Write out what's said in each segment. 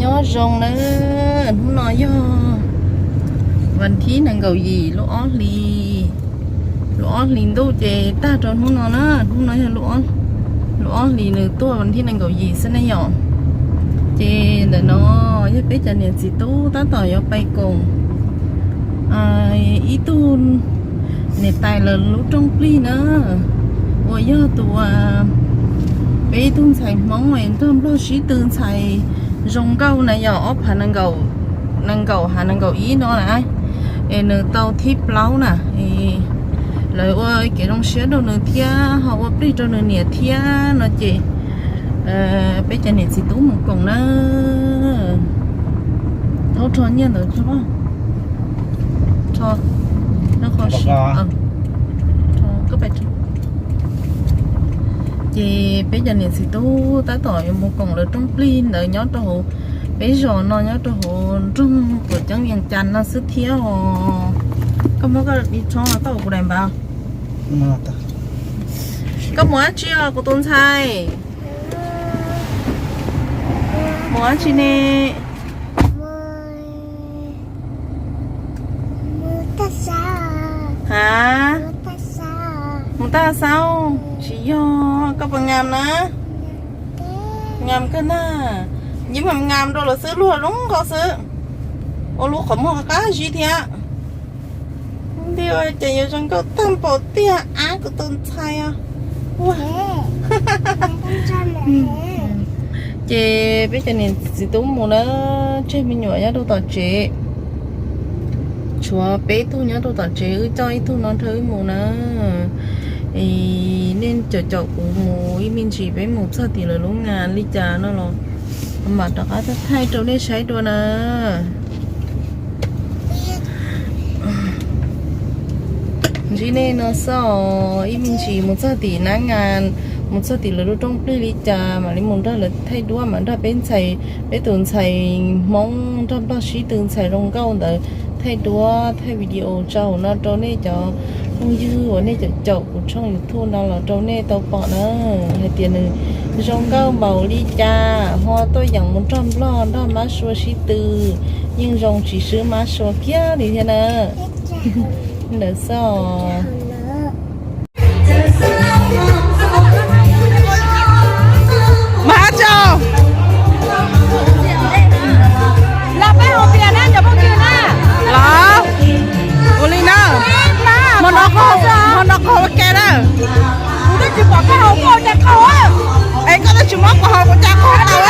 Nyob zoo na, hnub no yog vas thib nees nkaum yim lub ob hlis, lub ob hlis ntuj ces tag rau hnub no na, hnub no yog lub ob hlis nws tuaj vas thib nees nkaum yim xwb ne yom. Ces ntawm no yog peb cov niam txiv tub tab tom yuav pais koom ib tug niam tais lawv lub rooj plig na, uas yog tus peb ib tug ntxhais Hmoob nrog Nplog sib tw ntxhais zoo nkauj na yog ob phav nees nkaum, nees nkaum ha nees nkaum ib no na, es nws tau thib plaub na, lawv ua kev zoo siab rau nws thiab ho ua plig rau nws niam thiab no ces peb cov niam txiv tub mus koom na. Thaub rho nyiaj ntawd tso, ces peb cov niam txiv tub tab tom yuav mus koom lawv rooj plig ntawd nyob rau hauv peb zos no, nyob rau hauv nroog Tuam Ceeb Vias Cas no xwb thiab os. Koj muab koj li tso koj ua kuv daim npav. Koj mus dab tsi os kuv tus ntxhais? Mus dab tsi ne? Ha, mus tag xaub? Tsis yog, koj puas ngam na? Ngam kawg na. Yeej mam ngam rau lawv xwb, luag zoo nkauj xwb, ua lub qhov muag qab zib thiab. Ntiaj, ces yuav zoo nkauj tag npaum tiag ab kuv tus ntxhais os. Ces peb cov niam txiv tub mus na, tseg me nyuam nyob rau tom tsev. Tshuav peb tug nyob rau tom tsev, wb coj ib tug no nrog wb mus na. Es nej caum caum kuv mus ib me ntsis, peb mus txog tim lawv lub ngas li cas no los mam rov qab thaij rau nej saib dua na. Ntsib nej no xwb os, ib me ntsis mus txog tim nab ngas, mus txog tim lawv lub rooj plig li cas mam li mus nrog lawv thaij duab, mam nrog peb ntxhais, peb tus ntxhais Hmoob nrog Nplog sib tw ntxhais zoo nkauj ntawd thaij duab thaij video tsaus no rau nej cov phooj ywg uas nej caum caum kuv tshooj YouTube no los rau nej tau pom na, hais tias nws zoo nkauj npaum li cas, ho tuaj yeem mus nrog Nplog nrog mab sua sib tw, yeej zoo tsis swb mab sua kiag li thiab na. Ntawd xwb os. Mas hab tso. Los peb haus tias na cov phooj ywg na. Los ua li na. Hmo no, hmo no qaug ua ke na. Kuv twb tsis pom koj haus, koj ua cas qaug? Es koj twb tsis muab kuv haus, kuv cas qaug tau?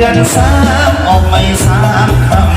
กันสามออกไปสามคำ